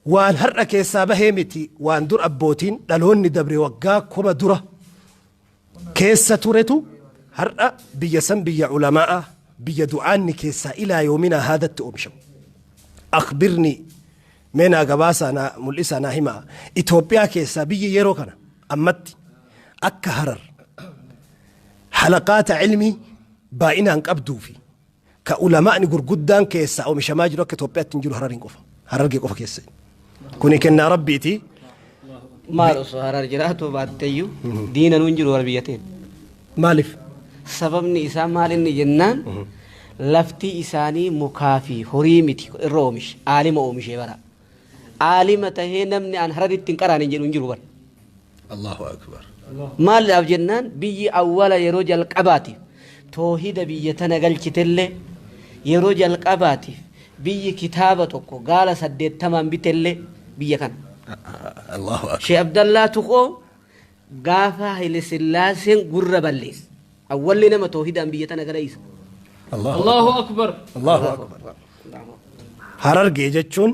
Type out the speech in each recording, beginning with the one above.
Waan har'a keessaa bahee miti, waan dur abbootiin dhaloonni dabre waggaa 1000 dura keessa turetu har'a biyya san biyya ulamaa'a, biyya du'aanni keessaa ilaa yoominaa haadatti oomishamu. Akhbirni, mee naa gabaasaa, naa mul'isaa, naa himaa, Itoophiyaa keessaa biyyi yeroo kana ammatti akka Harar halaqaata ilmii baay'inaan qabduu fi ka ulamaa'ni gurguddaan keessaa oomishamaa jiru akka Itoophiyaatti hin jiru Harariin qofa. Harargee qofa keessa. Kuni kennaa Rabbiiti. Maal osoo Harar jiraatu baatteyyuu diina nuun jiru warra biyya teenya. Maaliif? Sababni isaa maal inni jennaan, lafti isaanii mukaa fi horii miti irra oomishe, aalima oomishee bara. Aalima tahee namni an Hararitti hin qaraane jedhu hin jiru bara. Allahu akbar. Maaliidhaaf jennaan, biyyi awwala yeroo jalqabaatiif toohida biyya tana galchitellee, yeroo jalqabaatiif biyyi kitaaba tokko gaala 80n bitellee biyya kana. Allahu akbar. Sheekh Abdallaa Tuqoo gaafa Haile Sillaaseen gurra balleesse. Awwalli nama toohidaan biyya tana gara isa. Allahu akbar. Allahu akbar. Harargee jechuun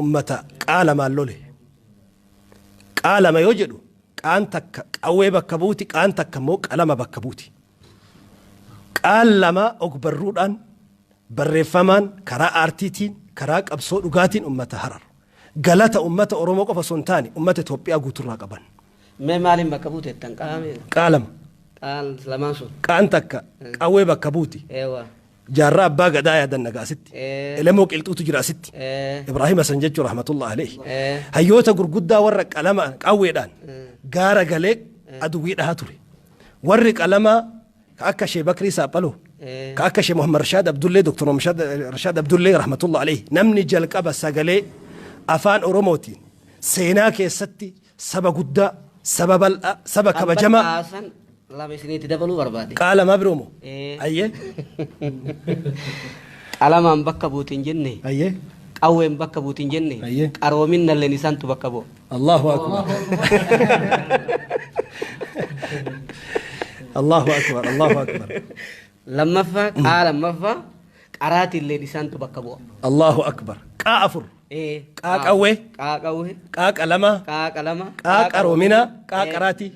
ummata qaalamaan lole. Qaalama yoo jedhu, qaan takka qawwee bakka buuti, qaan takka immoo qalama bakka buuti. Qaan lama ogbarruudhaan, barreeffamaan, karaa aartiitiin, karaa qabsoo dhugaatiin ummata Harar. Galata ummata Oromoo qofa osoo hin taane ummata Itoophiyaa guuturraa qaban. Mee maaliin bakka buute jettan qaamee? Qaalama. Qaan lamaan sun. Qaan takka qawwee bakka buuti. Eewa. Jaarraa Abbaa Gadaa yaadanna gaa asitti. Elemoo Qilxuutu jira asitti. Ibraahim Hasan jechuun rahmatullah alayhi. Hayyoota gurguddaa warra qalama qawweedhaan gaara galee aduwwii dhahaa ture. Warri qalamaa ka akka Shee Bakrii Saaphaloo, ka akka Shee Muhammad Rashaad Abdullee, Dr. Muhammad Rashaad Abdullee rahmatullah alayhi. Namni jalqaba sagalee afaan Oromootiin seenaa keessatti saba guddaa, saba bal'aa, saba kabajamaa. Qaasan lama isiniitti dabaluu barbaade. Qaalamaa biroo moo? Ee. Ayyee. Qalamaan bakka buuti hin jenne. Ayyee. Qawween bakka buuti hin jenne. Ayyee. Qaroominalleen isaantu bakka bu'a. Allahu akbar. Allahu akbar. Allahu akbar. Lammaffaa, qaa lammaffaa, qaraatiilleen isaantu bakka bu'a. Allahu akbar. Qaa afur. Qaa qawwee. Qaa qawwee. Qaa qalamaa. Qaa qalama. Qaa qaroominaa. Qaa qaraatii.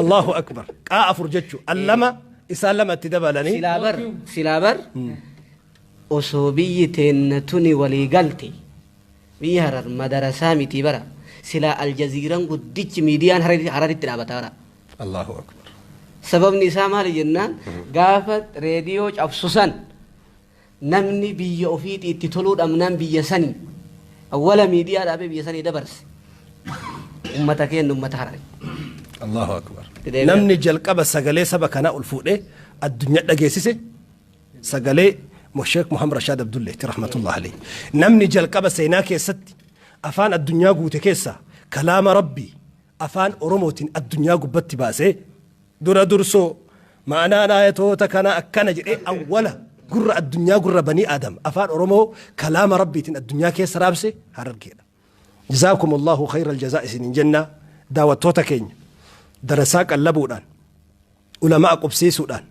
Allahu akbar. Qaa afur jechuun al lama isaan lama itti dabalanii. Silaa bar, silaa bar osoo biyyi teenna tuni walii galte, biyyi Harar madarasaa miti bara, silaa Aljaziiran guddichi miidiyaan Hararitti dhaabata bara. Allahu akbar. Sababni isaa maali jennaan, gaafa reediyoo cabsu san namni biyya ofiitii itti toluu dhabnaan biyya sanii awwala miidiyaa dhaabee biyya sanii dabarse ummata keenna, ummata Harari. Allahu akbar. Deebi'a. Namni jalqaba sagalee saba kanaa ol fuudhee addunyaa dhageessise sagalee Sheekh Muhammad Rashaad Abdulleeti rahmatullah alayhi. Namni jalqaba seenaa keessatti afaan addunyaa guute keessaa kalaama Rabbii afaan Oromootiin addunyaa gubbatti baasee, dura dursoo ma'anaan ayatoota kana akkana jedhee, awwala gurra addunyaa, gurra banii Aadam afaan Oromoo kalaama Rabbiitiin addunyaa keessa raabse Harargeedha. Jazaakumullahu khayral jazaa isiniin jenna daawwattoota keenya. Darasaa qallabuudhaan, ulamaa qubsiisuudhaan,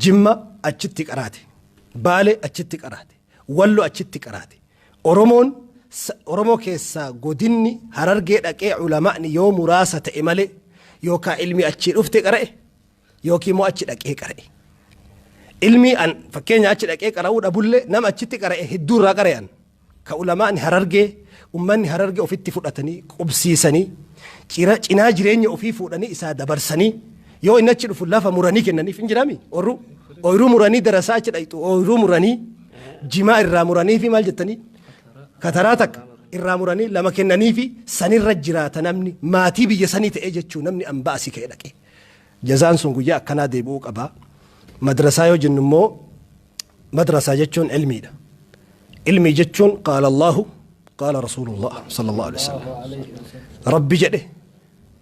Jimma achitti qaraate, Baale achitti qaraate, Wallo achitti qaraate. Oromoon Oromoo keessaa godinni Harargee dhaqee ulamaa'ni yoo muraasa ta'e malee, yookaan ilmi achii dhufte qara'e yookiin immoo achi dhaqee qara'e. Ilmi an fakkeenya achi dhaqee qara'uu dhabullee nama achitti qara'e hedduu irraa qara'an. Ka ulamaa'ni Harargee ummanni Harargee ofitti fudhatanii qubsiisanii, cinaa jireenya ofii fuudhanii isaa dabarsanii, yoo inni achi dhufu lafa muranii kennaniif hin jiraami orru ooyiruu muranii, darasaa achi dhaqxu ooyiruu muranii, jimaa irraa muranii fi maal jettanii, kataraa takka irraa muranii lama kennanii fi sanirra jiraata namni maatii biyya sanii ta'ee jechuu. Namni ambaa asii ka'ee dhaqee jazaan sun guyyaa akkanaa deebi'uu qaba. Madrasaa yoo jennu immoo, madrasaa jechuun ilmiidha. Ilmii jechuun qaala Allahu, qaala Rasuulullah sallallahu alaihi wasallam, Rabbi jedhe,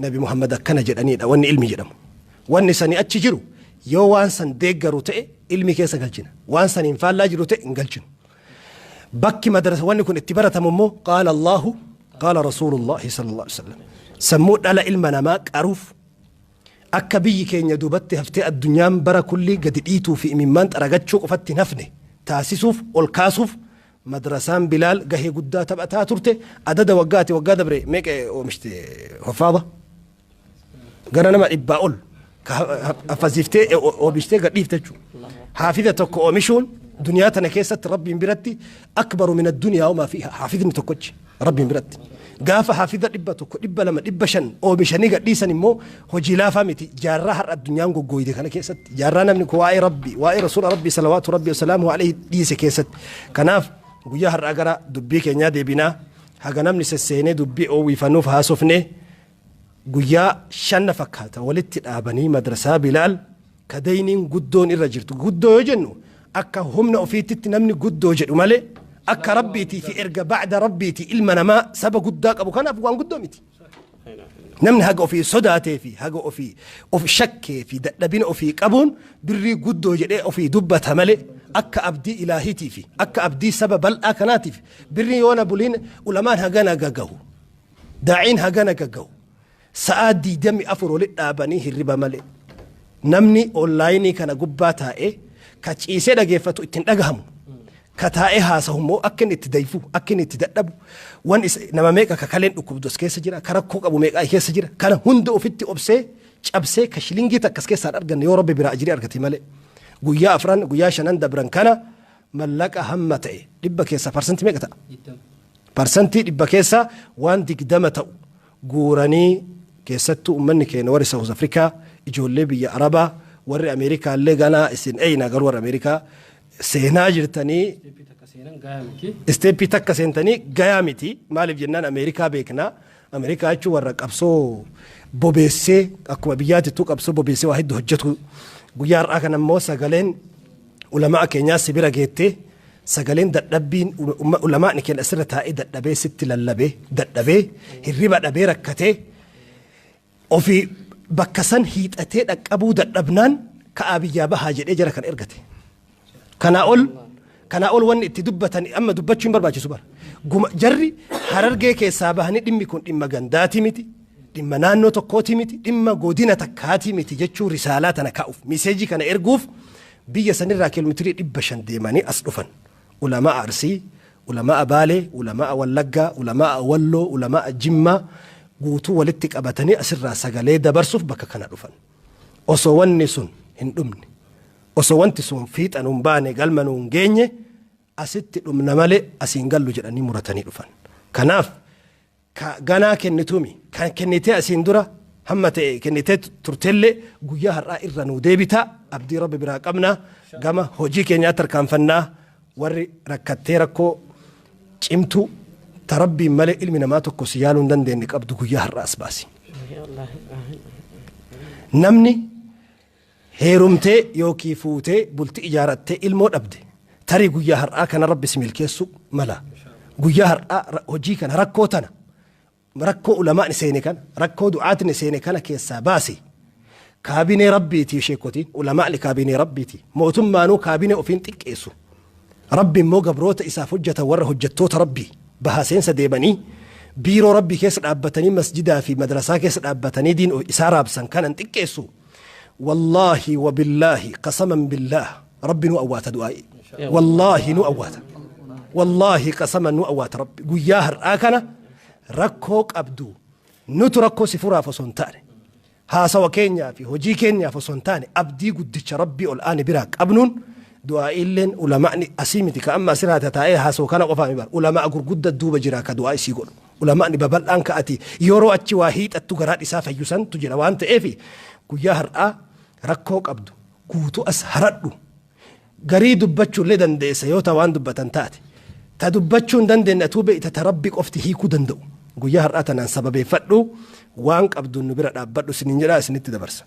Nabi Muhammad akkana jedhaniidha wanni ilmi jedhamu. Wanni sani achi jiru yoo waan san deeggaru ta'e ilmi keessa galchina, waan saniin faallaa jiru ta'e hin galchinu. Bakki madrasa wanni kun itti baratamu immoo qaala Allahu, qaala Rasuulullahi sallallahu alaihi wasallam. Sammuu dhala ilma namaa qaruuf, akka biyyi keenya duubatti haftee addunyaan bara kullii gadi dhiituu fi imimmaan xaragachuu qofatti hin hafne taasisuuf, ol kaasuuf. Madrasaan Bilaal gahee guddaa taphataa turte. Adada waggaati waggaa dabre meeqa oomishte hoffaaba? Gara nama 100 ol ka hafaziiftee oomishtee gadhiifte jechuudha. Haafiza tokko oomishuun duniyaa tana keessatti Rabbiin biratti akbaru min addunyaa wamaa fiiha, haafidni tokkochi Rabbiin biratti. Gaafa haafiza 100, 200, 500 oomishanii gadhiisan immoo hojii laafaa miti. Jaarraa har'a addunyaan goggooyde kana keessatti, jaarraa namni kun waa'ee Rabbii, waa'ee Rasuula Rabbii salawaatu Rabbii wasalaamu alayhi dhiise keessatti. Kanaaf guyyaa har'aa gara dubbii keenyaa deebinaa. Haga namni sesseenee dubbii oowwifannuuf haasofne, guyyaa shanna fakkaata walitti dhaabanii madrasaa Bilaal ka dayniin guddoon irra jirtu. Guddoo yoo jennu akka humna ofiititti namni guddoo jedhu malee, akka Rabbiitii fi erga ba'da Rabbiitii ilma namaa saba guddaa qabu kanaaf waan guddoo miti. Namni haga ofii sodaatee fi haga ofii of shakkee fi dadhabina ofii qabuun birrii guddoo jedhee ofii dubbata malee, akka abdii ilaahiitii fi akka abdii saba bal'aa kanaatiif birrii yoona buliin ulamaan hagana gagahu, daa'iin hagana gagahu, sa'aa 24 walitti dhaabanii hirriba malee namni onlaayinii kana gubbaa taa'ee ka ciisee dhageeffatu ittiin dhagahamu, ka taa'ee haasahu immoo akka inni itti dayfu, akka inni itti dadhabu, wan nama meeqa ka kaleen dhukkubdu as keessa jira, ka rakkoo qabu meeqa keessa jira. Kana hunda ofitti obsee cabsee ka shilingii takka as keessaan arganne yoo Rabbi biraa ajirii argate malee, guyyaa afran, guyyaa shanan dabran kana mallaqa hamma ta'e, dhibba keessaa parsantii meeqa ta'a? Parsantii dhibba keessaa waan 20 ta'u guuranii, keessattuu uummanni keenya warri South Africa, ijoollee biyya Arabaa, warri Ameerikaa illee ganaa isin eeyna, garuu warri Ameerikaa seenaa jirtanii isteeppii takka seentanii gayaa miti. Maaliif jennaan, Ameerikaa beeknaa. Ameerikaa jechuun warra qabsoo bobeessee, akkuma biyyaatittuu qabsoo bobeessee waa hedduu hojjetu. Guyyaa har'aa kana immoo sagaleen ulamaa keenyaa si bira geettee, sagaleen dadhabbiin ulamaani keenya asirra taa'ee dadhabee sitti lallabee, dadhabee hirriba dhabee, rakkatee ofii bakka san hiixatee dhaqqabuu dadhabnaan ka'aa biyyaa bahaa jedhee jara kan ergate. Kanaa ol wanni itti dubbatan amma dubbachuu hin barbaachisu bara. Guma jarri Harargee keessaa bahanii dhimmi kun dhimma gandaatii miti, dhimma naannoo tokkootii miti, dhimma godina takkaatii miti jechuu risaalaa tana kaa'uuf, miseejii kana erguuf biyya sanirraa kiiloomeetirii 500 deemanii as dhufan. Ulamaa Arsii, ulamaa Baalee, ulamaa Wallaggaa, ulamaa Walloo, ulamaa Jimmaa guutuu walitti qabatanii asirraa sagalee dabarsuuf bakka kana dhufan. Osoo wanni sun hin dhumne, osoo wanti sun fiixa nuun baane, galma nuun geenye, asitti dhumna malee asiin gallu jedhanii muratanii dhufan. Kanaaf ka ganaa kennitumi kan kennitee asiin dura hamma ta'e kennitee turtellee guyyaa har'aa irra nuu deebitaa, abdii Rabbi biraa qabna. Gama hojii keenyaatti tarkaanfannaa. Warri rakkattee rakkoo cimtuu ta Rabbiin malee ilmi namaa tokko si yaaluu hin dandeenye qabdu guyyaa har'aa as baasi. Namni heerumtee yookiin fuutee bultii ijaarattee ilmoo dhabde tarii guyyaa har'aa kana Rabbi si milkeessuu mala. Guyyaa har'aa hojii kana, rakkoo tana, rakkoo ulamaan seene kana, rakkoo du'aatiin seene kana keessaa baasi. Kaabinee Rabbiiti sheekotiin, ulamaani kaabinee Rabbiiti. Mootummaanuu kaabinee ofiin xiqqeessu. Rabbi immoo gabroota isaaf hojjetan, warra hojjettoota Rabbii bahaa seensa deemanii biiroo Rabbii keessa dhaabbatanii, masjidaa fi madrasaa keessa dhaabbatanii diin isaa raabsan kanan xiqqeessu. Wallaahi wabillaahi qasaman billaah, Rabbi nu awwaata du'aa'i. Wallaahi nu awwaata. Wallaahi qasaman nu awwaata Rabbi. Guyyaa har'aa kana rakkoo qabdu nutu rakkoo si furaaf osoo hin taane, haasawa keenyaa fi hojii keenyaaf osoo hin taane, abdii guddicha Rabbii ol aane biraa qabnuun du'aa'iilleen ulamaani asii miti, ka amma asirraa taa'ee haasa'u kana qofaa mi bara. Ulamaa gurgudda duuba jira ka du'aa isii godhu. Ulamaani babal'aan ka ati yeroo achi waa hiixattu garaa isaa fayyu santu jira. Waan ta'eef guyyaa har'aa rakkoo qabdu guutuu as haradhu. Garii dubbachuullee dandeessa yoo ta waan dubbatan taate. Ta dubbachuu hin dandeenye atuu beekta, ta Rabbi qofti hiikuu danda'u. Guyyaa har'aa tanaan sababeeffadhu, waan qabduun nu bira dhaabbadhu isiniin jedhaa isinitti dabarsa.